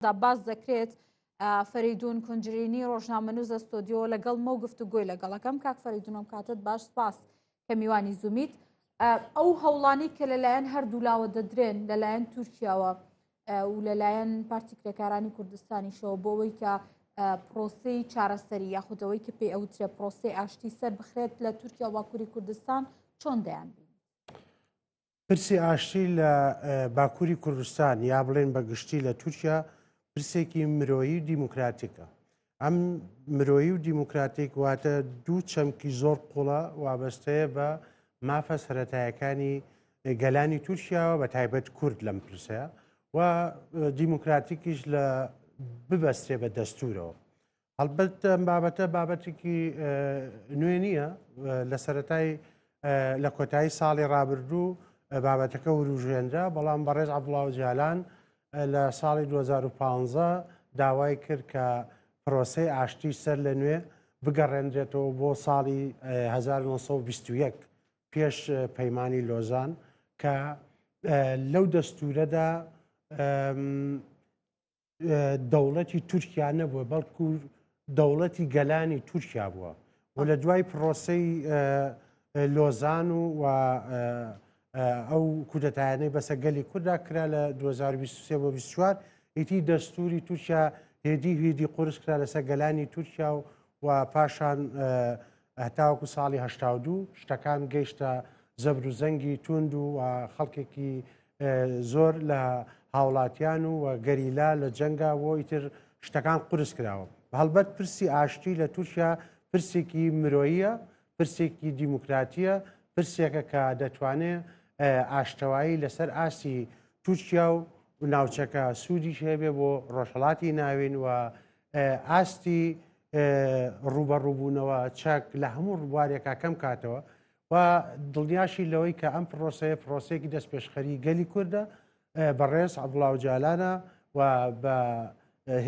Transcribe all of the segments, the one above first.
دا باس دەکرێت فەریدون کونجرینی ڕۆژنامەنووس لە ستۆدیۆ لەگەڵ مە و گفتوگۆی لەگەڵەکەم. کاک فەریدونم کاتت باش، سپاس کە میوانی زومیت. ئەو هەوڵانی کە لەلایەن هەردوولاوە دەدرێن، لەلایەن تورکیاوە و لەلایەن پارتی کرێکارانی کوردستانیشەوە، بۆ ئەوەی کە پرۆسەی چارەسەری یاخودەوەی کە پێی ئەوترێ پرۆسەی ئاشتی سەر بخرێت لە تورکیا و باکووری کوردستان، چۆن دەیان بین؟ پرسی ئاشتی لە باکووری کوردستان یا بڵێن بە گشتی لە تورکیا پرسێکی مرۆیی و دیموکراتیکە. ئەم مرۆیی و دیموکراتیک واتە دوو چەمکی زۆر قوڵە وابەستەیە بە مافە سەتایەکانی گەلانی تورکیاوە، بە تایبەت کورد لەم پرسەیە و دیموکراتیکیش لە ببەستێ بە دەستورەوە. هەڵبەت ئەم بابەتە بابەتێکی نوێ نییە. لە سەتای لە کۆتایی ساڵی ڕابردوو بابەتەکە وروژێنرا، بەڵام بەڕێز عەبدوڵا ئۆجالان لە ساڵی 2015 داوای کرد کە پرۆسەی ئاشتی سەر لە نوێ بگەڕێنرێتەوە بۆ ساڵی 1921 پێش پەیمانی لۆزان، کە لەو دەستورەدا دەوڵەتی تورکیا نەبووە، بەڵکو دەوڵەتی گەلانی تورکیا بووە و لە دوای پرۆسەی لۆزان و ئەو کودەتایانەی بەسە گەلی کووردا کرا لە 2023 بۆ 24، ئیتی دەستوری تورکیا هێدی هێدی قورس کرا لەسەر گەلانی تورکیا و و پاشان هەتاوەکو ساڵی 82 شتەکان گەیشتە زەبر و زەنگی توند و خەڵکێکی زۆر لە هاوڵاتیان و گەریلا لە جەنگا بۆ ئیتر شتەکان قورس کراوە. هەڵبەت پرسی ئاشتی لە تورکیا پرسێکی مرۆییە، پرسێکی دیموکراتیە، پرسێکە کە دەتوانێت ئاشتەوایی لەسەر ئاستی تورکیا و ناوچەکە سوودیش هەبێ بۆ ڕۆژهڵاتی ناوین و ئاستی ڕوبەڕووبوونەوە چەک لە هەموو ڕووبارێکا کەم کاتەوە و دڵنیاشی لەوەی کە ئەم پرۆسەیە پرۆسەیەکی دەستپێشخەری گەلی کوردە، بەڕێز عەبدوڵا ئۆجالانە و بە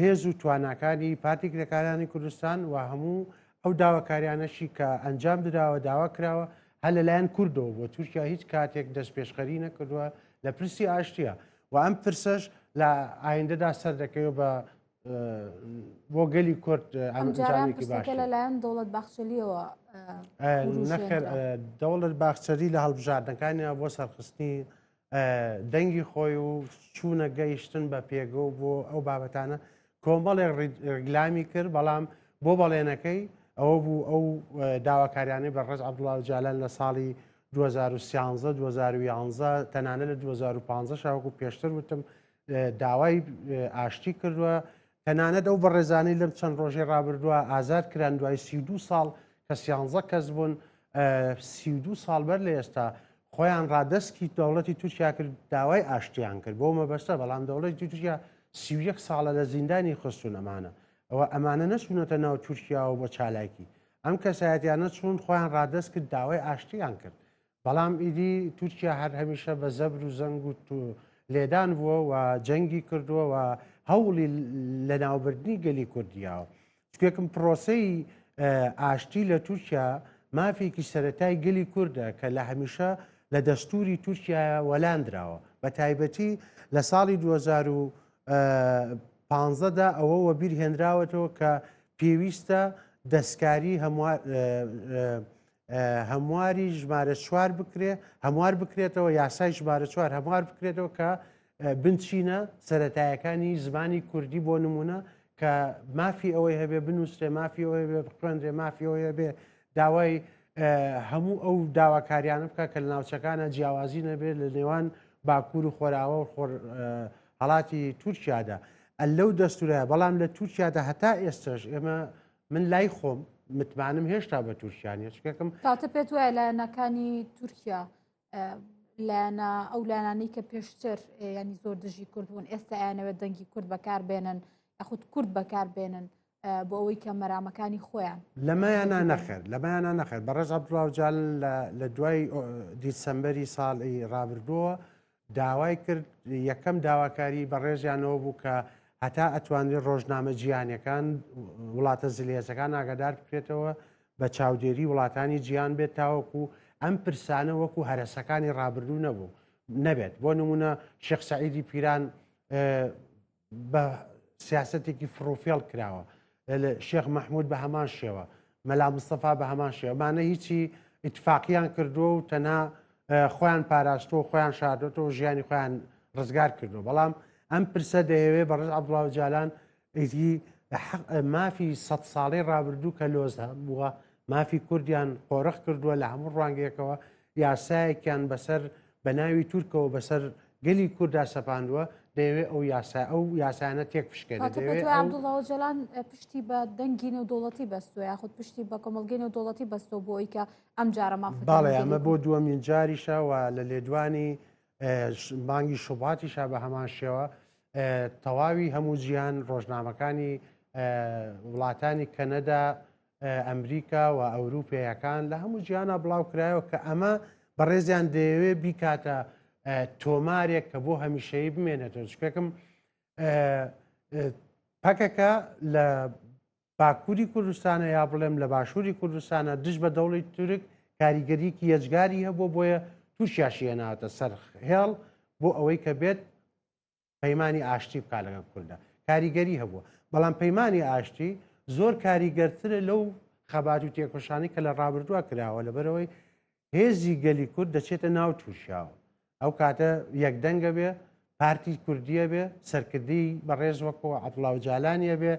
هێز و تواناکانی پارتی کرێکارانی کوردستان و هەموو ئەو داواکاریانەشی کە ئەنجام دراوە، داوا کراوە هەر لەلایەن کوردەوە بۆ تورکیا هیچ کاتێک دەستپێشخەری نەکردووە لە پرسی ئاشتیە و ئەم پرسەش لە ئایندەدا سەردەکەوێت بە بۆ گەلی کورد. ئەنجامێکی باش لەلایەن دەوڵەت باخچەلیەوە؟ نەخێر، دەوڵەت باخچەلی لە هەڵبژاردنەکانیان بۆ سەرخستنی دەنگی خۆی و چوونە گەیشتن بە پێگە و بۆ ئەو بابەتانە کۆمەڵێک ڕیگلامی کرد، بەڵام بۆ بەڵێنەکەی ئەوە بوو ئەو داواکاریانەی بە ڕێز عەبدوڵا ئۆجالان لە ساڵی 2013، 2011، تەنانەت لە 2015 شاوەکو پێشتر وتم داوای ئاشتی کردووە. تەنانەت ئەو بەڕێزانەی لەم چەند ڕۆژەی ڕابردووە ئازاد کران دوای 32 ساڵ کە 13 کەس بوون، 32 ساڵ بەر لە ئێستا خۆیان ڕادەستکی دەوڵەتی تورکیا کرد، داوای ئاشتیان کرد بۆ مەبەستە، بەڵام دەوڵەتی تورکیا 31 ساڵە لە زیندانی خستون ئەمانە. ئەوە ئەمانە نەچوونەتە ناو تورکیاوە بۆ چالاکی، ئەم کەسایەتیانە چوون خۆیان ڕادەست کرد، داوای ئاشتیان کرد، بەڵام ئیدی تورکیا هەر هەمیشە بە زەبر و زەنگ و لێدان بووە و جەنگی کردووە و هەوڵی لەناوبردنی گەلی کوردیاوە. چکێکم پرۆسەی ئاشتی لە تورکیا مافێکی سەتای گەلی کوردە کە لە هەمیشە لە دەستوری تورکیا وەلاندراوە، بە تایبەتی لە ساڵی 2015دا ئەوە وەبیر هێنراوەتەوە کە پێویستە دەستکاری هەموار هەمواری ژمارە چوار بکرێ، هەموار بکرێتەوە، یاسای ژمارە چوار هەموار بکرێتەوە کە بنچینە سەتایەکانی زمانی کوردی بۆ نمونە کە مافی ئەوەی هەبێ بنووسرێ، مافی ئەوەی هەبێ بخوێنرێ، مافی ئەوەی هەبێ داوای هەموو ئەو داواکاریانە بکە کە لە ناوچەکانە جیاوازی نەبێت لە نێوان باکوور و خۆراوە و خۆر هەڵاتی تورکیادا لەو دەستورە. بەڵام لە تورکیادا هەتا ئێستش ئێمە من لای خۆم متمانم هێشتا بە تورکیا نیە، چکێکم تاتە پێت وایە لایەنەکانی تورکیا، لایەنە ئەو لایەنانەی کە پێشتر ینی زۆر دژی کورد بوون، ئێستا ئەیانەوێت دەنگی کورد بەکار بێنن یاخود کورد بەکار بێنن بۆ ئەوەی کە مەرامەکانی خۆیان لەمایانە؟ نەخێر، لەمایانە نەخێر. بەڕێز عەبدوڵا ئۆجالان لە دوای دیسەمبەری ساڵی ڕابردووە داوای کرد، یەکەم داواکاری بەڕێزیانەوە بوو کە هەتا ئەتوانرێت ڕۆژنامە جیهانیەکان، وڵاتە زلهێزەکان ئاگادار بکرێتەوە، بە چاودێری وڵاتانی جیهان بێت تاوەکو ئەم پرسانە وەکو هەرەسەکانی ڕابردوو نەبوو نەبێت. بۆ نمونە شێخ سەعیدی پیران بە سیاسەتێکی فڕوفێڵ کراوە. شێخ مەحمود بە هەمان شێوە، مەلا مستەفا بە هەمان شێوە، ئەمانە هیچی ئیتفاقیان کردووە و تەنها خۆیان پاراستووە و خۆیان شاردۆتەوە و ژیانی خۆیان ڕزگار کردووە. بەڵام ئەم پرسە دەیەوێ بەڕێز عەبدوڵا ئۆجالان ئیدی مافی سەد ساڵەی ڕابردوو کە لۆز بووە مافی کوردیان قۆرخ کردووە لە هەموو ڕوانگەیەکەوە یاسایەکیان بەسەر بە ناوی تورکەوە بەسەر گەلی کووردا سەپاندووە دەیەوێت ئەو یاسا ئەو یاسانە تێک بشکێنێت دەیەوێت عەبدوڵا ئۆجالان پشتی بە دەنگی نێودەوڵەتی بەستووە یاخود پشتی بە کۆمەڵگەی نێودەوڵەتی بەستەوە بۆ ئەوەی کە ئەم جارە مافەکانی بەڵێ ئەمە بۆ دووەمین جاریشە و لە لێدوانی مانگی شوباتیشە بە هەمان شێوە تەواوی هەموو جیهان ڕۆژنامەکانی وڵاتانی کەنەدا ئەمریکا و ئەوروپیەکان لە هەموو جیهانا بڵاو کرایەوە کە ئەمە بەڕێزیان دەیەوێ بیکاتە تۆمارێک کە بۆ هەمیشەیی بمێنێتەوە چکێکم پەکەکە لە باکووری کوردستانە یا بڵێم لە باشووری کوردستانە دژ بە دەوڵی تورک کاریگەریکی یەجگاری هەبوو بۆیە تورکیاشی هێناوەتە سەر هێڵ بۆ ئەوەی کە بێت پەیمانی ئاشتی بکات لەگەڵ کوردە کاریگەری هەبووە بەڵام پەیمانی ئاشتی زۆر کاریگەرترە لەو خەبات و تێکۆشانی کە لە ڕابردووە کراوە لەبەرەوەی هێزی گەلی کورد دەچێتە ناو تورکیاوە ئەو کاتە یەکدەنگە بێ پارتی کوردیە بێ سەرکردی بەڕێز وەکۆ عەبدوڵا ئۆجالانیە بێ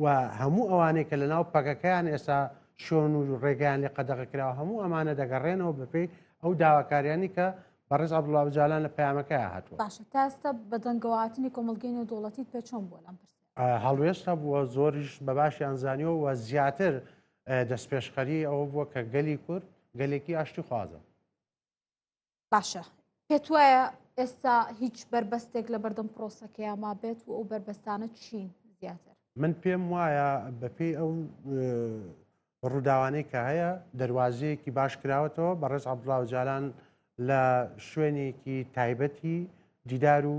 و هەموو ئەوانەی کە لە ناو پەکەکەیان ئێستا شۆن و ڕێگەیان لێ قەدەغە کراوە هەموو ئەمانە دەگەڕێنەوە بەپێی ئەو داواکاریانی کە بەڕێز عەبدوڵا ئۆجالان لە پەیامەکەیا هاتووە. باشە تا ئێستا بەدەنگەوەهاتنی کۆمەڵگەی نێودەوڵەتیت پێ چۆن بووە لەم پرسە؟ هەڵوێست هەبووە زۆریش بە باشیان زانیوە و زیاتر دەستپێشخەری ئەوە بووە کە گەلی کورد گەلێکی ئاشتیخوازە. باشە پێت وایە ئێستا هیچ بەربەستێک لە بەردەم پرۆسەکەیا مابێت و ئەو بەربەستانە چین زیاتر؟ من پێم وایە بەپێی ئەو ڕووداوانەی کە هەیە دەروازەیەکی باش کراوەتەوە بەڕێز عەبدوڵا ئۆجالان لە شوێنێکی تایبەتی دیدار و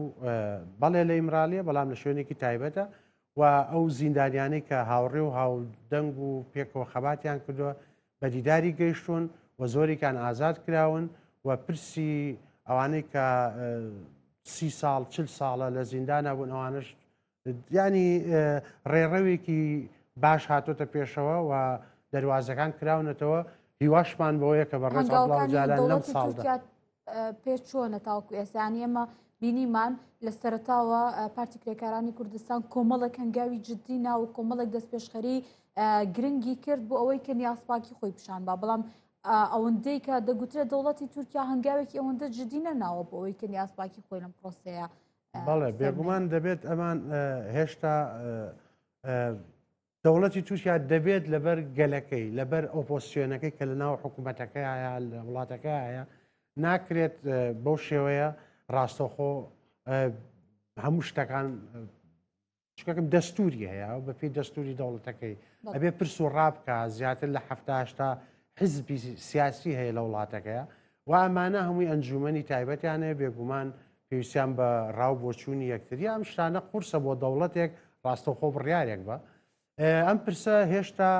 بەڵێ لە ئیمرالیە بەڵام لە شوێنێکی تایبەتە و ئەو زیندانیانەی کە هاوڕێ و هاودەنگ و پێکەوە خەباتیان کردووە بە دیداری گەیشتوون و زۆرێکیان ئازاد کراون و پرسی ئەوانەی کە سی ساڵ چل ساڵە لە زیندانە بوون ئەوانش ینی ڕێڕەوێکی باش هاتۆتە پێشەوە و دەواازەکان کراونەتەوە هیواشمان بەوەیە کە بە ڕێز جالان لەم ساڵدا پێ چۆنە تاوەکو ئێستا یانی ئێمە بینیمان لە سەرەتاوە پارتی کرێکارانی کوردستان کۆمەڵێک هەنگاوی جددی ناو و کۆمەڵێک دەستپێشخەری گرنگی کرد بۆ ئەوەی کە نیازپاکی خۆی پیشان با بەڵام ئەوەندەی کە دەگوترێت دەوڵەتی تورکیا هەنگاوێکی ئەوەندە جددی نەناوە بۆ ئەوەی کە نیازپاکی خۆی لەم پرۆسەیە بەڵێ بێگومان دەبێت ئەمان هێشتا دەوڵەتی تورکیا دەبێت لەبەر گەلەکەی، لەبەر ئۆپۆزسیۆنەکەی کە لەناو حکوومەتەکەیە لە وڵاتەکەیە ناکرێت بەو شێوەیە ڕاستەوخۆ هەموو شتەکان شکەکەم دەستوری هەیە و بەپی دەستوری دەوڵەتەکەی ئەبێ پرس و ڕابکە زیاتر لە هەفتاشتا حزبی سیاسی هەیە لە وڵاتەکەیە و ئەمانە هەمووی ئەنجومەنی تایبەتیان هەیە، بێگومان پێویستیان بە ڕا و بۆچوونی یەکتریە، ئەم شتانە قورسە بۆ دەوڵەتێک ڕاستەوخۆ بڕیارێک بە. ئەم پرسە هێشتا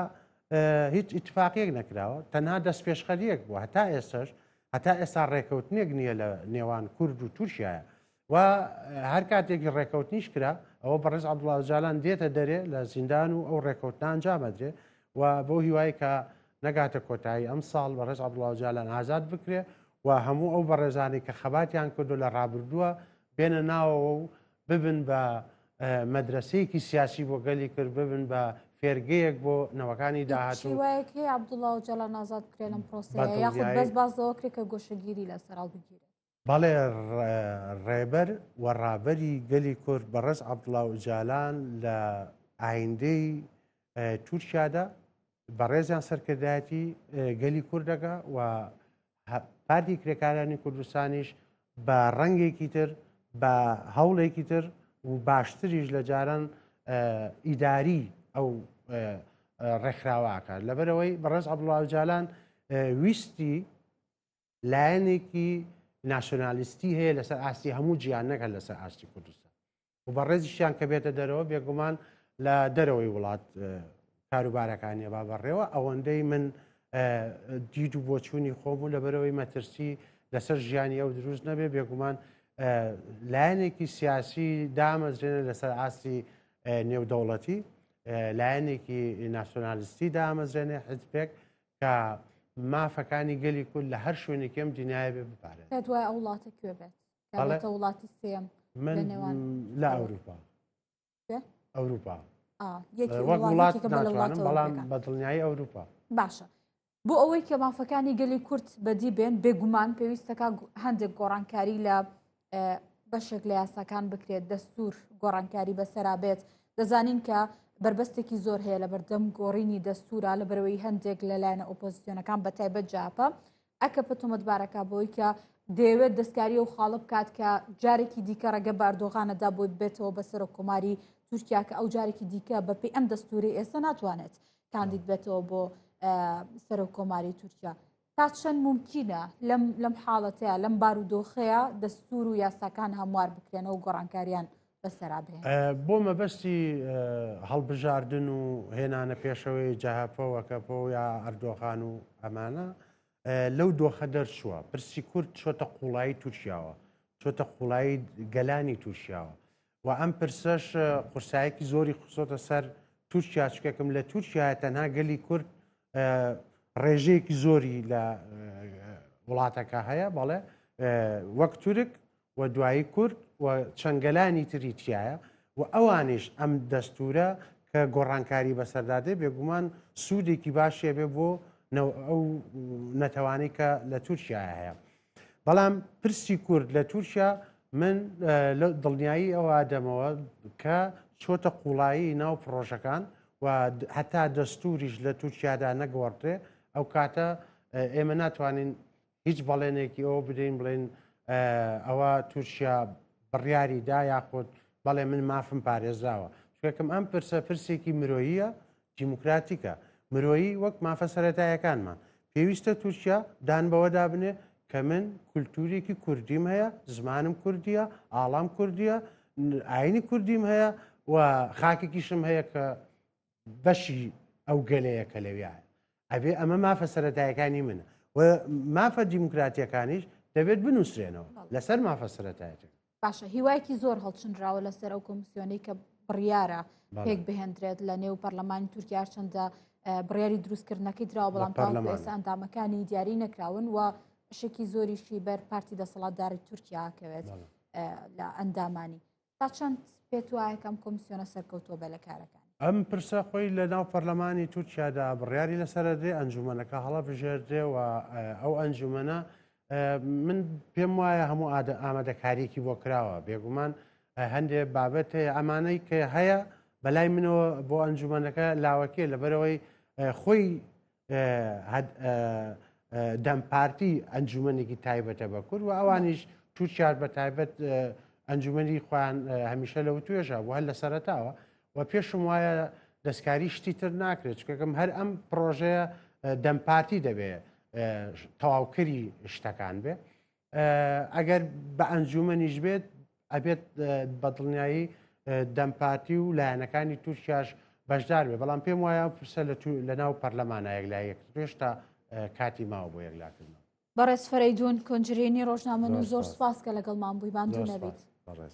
هیچ ئیتفاقیەک نەکراوە، تەنها دەستپێشخەریەک بووە هەتا ئێستاش، هەتا ئێستا ڕێکەوتنێک نییە لە نێوان کورد و تورکیایە و هەر کاتێکی ڕێکەوتنیش کرا ئەوە بەڕێز عەبدوڵا ئۆجالان دێتە دەرێ لە زیندان و ئەو ڕێکەوتنە ئەنجام ئەدرێ و بەو هیوای کە نەگاتە کۆتایی ئەمساڵ بەڕێز عەبدوڵا ئۆجالان ئازاد بکرێ و هەموو ئەو بەڕێزانەی کە خەباتیان کردو لە ڕابردووە بێنە ناوەوە و ببن بە مەدرەسەیەکی سیاسی بۆ گەلی کرد ببن بە فێرگەیەک بۆ نەوەکانی داهاتوو. هیوایەک هەیە عەبدوڵا ئۆجالان ئازاد بکرێ لەم پرۆسەیە یاخود بەس باس لەوە کرێ کە گۆشەگیری لەسەر هەڵبگیرێت؟ بەڵێ ڕێبەر و ڕابەری گەلی کورد بەڕێز عەبدوڵا ئۆجالان لە ئایندەی تورکیادا بەڕێزیان سەرکردایەتی گەلی کورد دەکا و پارتی کرێکارانی کوردستانیش بە ڕەنگێکی تر بە هەوڵێکی تر و باشتریش لە جاران ئیداری ئەو ڕێکخراوەکە لەبەرەوەی بەڕێز عەبدوڵا ئۆجالان ویستی لایەنێکی ناسیۆنالیستی هەیە لەسەر ئاستی هەموو جیهان نەک هەر لەسەر ئاستی کوردستان و بەڕێزیشیان کە بێتە دەرەوە بێگومان لە دەرەوەی وڵات کاروبارەکانیە با بەڕێوە ئەوەندەی من دید و بۆچوونی خۆم بوو لەبەرەوەی مەترسی لەسەر ژیانی ئەو دروست نەبێ بێگومان لایەنێکی سیاسی دامەزرێنە لەسەر ئاستی نێودەوڵەتی لایەنێکی ناسیۆنالیستی دامەزرێنێ حزبێک کە مافەکانی گەلی کورد لە هەر شوێنێکی ئەم دنیاە بێ بپارێت. پێت وایە ئەو وڵاتە کوێ بێت؟ بێتە وڵاتی سێم من لە ئەوروپا. ئەوروپا. وەک وڵات ناتوانم بەڵام بە دڵنیایی ئەوروپا. باشە. بۆ ئەوەی کە مافەکانی گەلی کورد بەدی بێن بێگومان پێویستەکە هەندێک گۆڕانکاری لە بەشێک لە یاساکان بکرێت دەستور گۆڕانکاری بەسەرا بێت دەزانین کە بربەستێکی زۆر هەیە لە بەردەم گۆڕینی دەستورا لە بەرەوەی هەندێک لە لایەنە ئۆپۆزیسیۆنەکان بە تایبەت جاپە ئەکەپە تۆمەتبارەکە بۆی کە دەیەوێت دەستکاری و خاڵە بکات کە جارێکی دیکە ڕێگە بە ئەردۆغانەدا بۆی بێتەوە بە سەرۆک کۆماری تورکیا کە ئەو جارێکی دیکە بەپێی ئەم دەستوری ئێستا ناتوانێت کاندید بێتەوە بۆ سەرۆک کۆماری تورکیا تا چەند مومکینە لەم لەم حاڵەتەیە لەم بارودۆخەیە دەستور و یاساکان هەموار بکرێنەوە و گۆڕانکاریان بەسەرا بهێن؟ بۆ مەبەستی هەڵبژاردن و هێنانە پێشەوەی جەهەپە و ئەکەپە و یا ئەردۆغان و ئەمانە لەو دۆخە دەرچووە پرسی کورد چۆتە قوڵایی تورکیاوە چۆتە قوڵایی گەلانی تورکیاوە و ئەم پرسەش قورسایەکی زۆری خستۆتە سەر تورکیا چکێکم لە تورکیا تەنها گەلی کورد ڕێژەیەکی زۆری لە وڵاتەکە هەیە بەڵێ وەک تورک و دوایی کورد و چەند گەلانی تری تایە و ئەوانیش ئەم دەستورە کە گۆڕانکاری بەسەردادێ بێگومان سوودێکی باشێ بێ بۆ ئەو نەتەوانەی کە لە تورکیا هەیە. بەڵام پرسی کورد لە تورکیا من دڵنیایی ئەوە دەمەوە کە چۆتە قوڵایی ناو پڕۆژەکان و هەتا دەستوریش لە تورکیادا نەگۆڕدرێ ئەو کاتە ئێمە ناتوانین هیچ بەڵێنێکی ئەوە بدەین بڵێن ئەوە تورکیا بڕیاری دا یاخود بەڵێ من مافم پارێزراوە چونکە ئەم پرسە پرسێکی مرۆییە دیموکراتیکە، مرۆیی وەک مافە سەرەتایەکانمان. پێویستە تورکیا دان بەوەدا بنێ کە من کولتوورێکی کوردیم هەیە، زمانم کوردییە، ئاڵام کوردییە، ئاینی کوردیم هەیە و خاکێکیشم هەیە کە بەشی ئەو گەلەیە کە لەویایە. ئەبێ ئەمە مافە سەرەتایەکانی منە و مافە دیموکراتیەکانیش دەبێت بنووسرێنەوە لەسەر مافە سەرەتایەکان. باشە هیوایەکی زۆر هەڵچنراوە لەسەر ئەو کۆمسیۆنەی کە بڕیارە پێک بهێندرێت لە نێو پەرلەمانی تورکیا چەندە بڕیاری دروستکردنەکەی دراوە بەڵام تاوەکو ئێستا ئەندامەکانی دیاری نەکراون و بەشێکی زۆریشی بەر پارتی دەسەڵاتداری تورکیا کەوێت لە ئەندامانی تا چەند پێت وایە کەم کۆمسیۆنە سەرکەوتووە بە لە کارەکان ئەم پرسە خۆی لە ناو پەرلەمانی تورکیادا بڕیاری لەسەرەدرێ ئەنجومەنەکە هەڵەبژێردرێ و ئەو ئەنجومەنە من پێم وایە هەموو ئامادەکاریەکی بۆ کراوە بێگومان هەندێ بابەت هەیە ئەمانەی کە هەیە بەلای منەوە بۆ ئەنجومەنەکە لاوەکیە لەبەرەوەی خۆی دەم پارتی ئەنجومەنێکی تایبەتە بە کورد و ئەوانیش تورکیاش بە تایبەت ئەنجومەنی خۆیان هەمیشە لەو توێژە بوو هەر لە سەرەتاوە و پێشم وایە دەستکاری شتی تر ناکرێت چکەکەم هەر ئەم پرۆژەیە دەم پارتی دەبێ تەواوکەری شتەکان بێ ئەگەر بە ئەنجومەنیش بێت ئەبێت بە دڵنیایی دەم پارتی و لایەنەکانی تورکیاش بەشدار بێ بەڵام پێم وایە پرسە لە ناو پەرلەمانە یەکلایەک هێشتا کاتی ماوە بۆ یەکلاکردنەوە. بەڕێز فەرەیدون کۆنجرینی ڕۆژنامەنووس زۆر سپاس کە لەگەڵمان بووی ماندوو نەبیت. بەڕێز.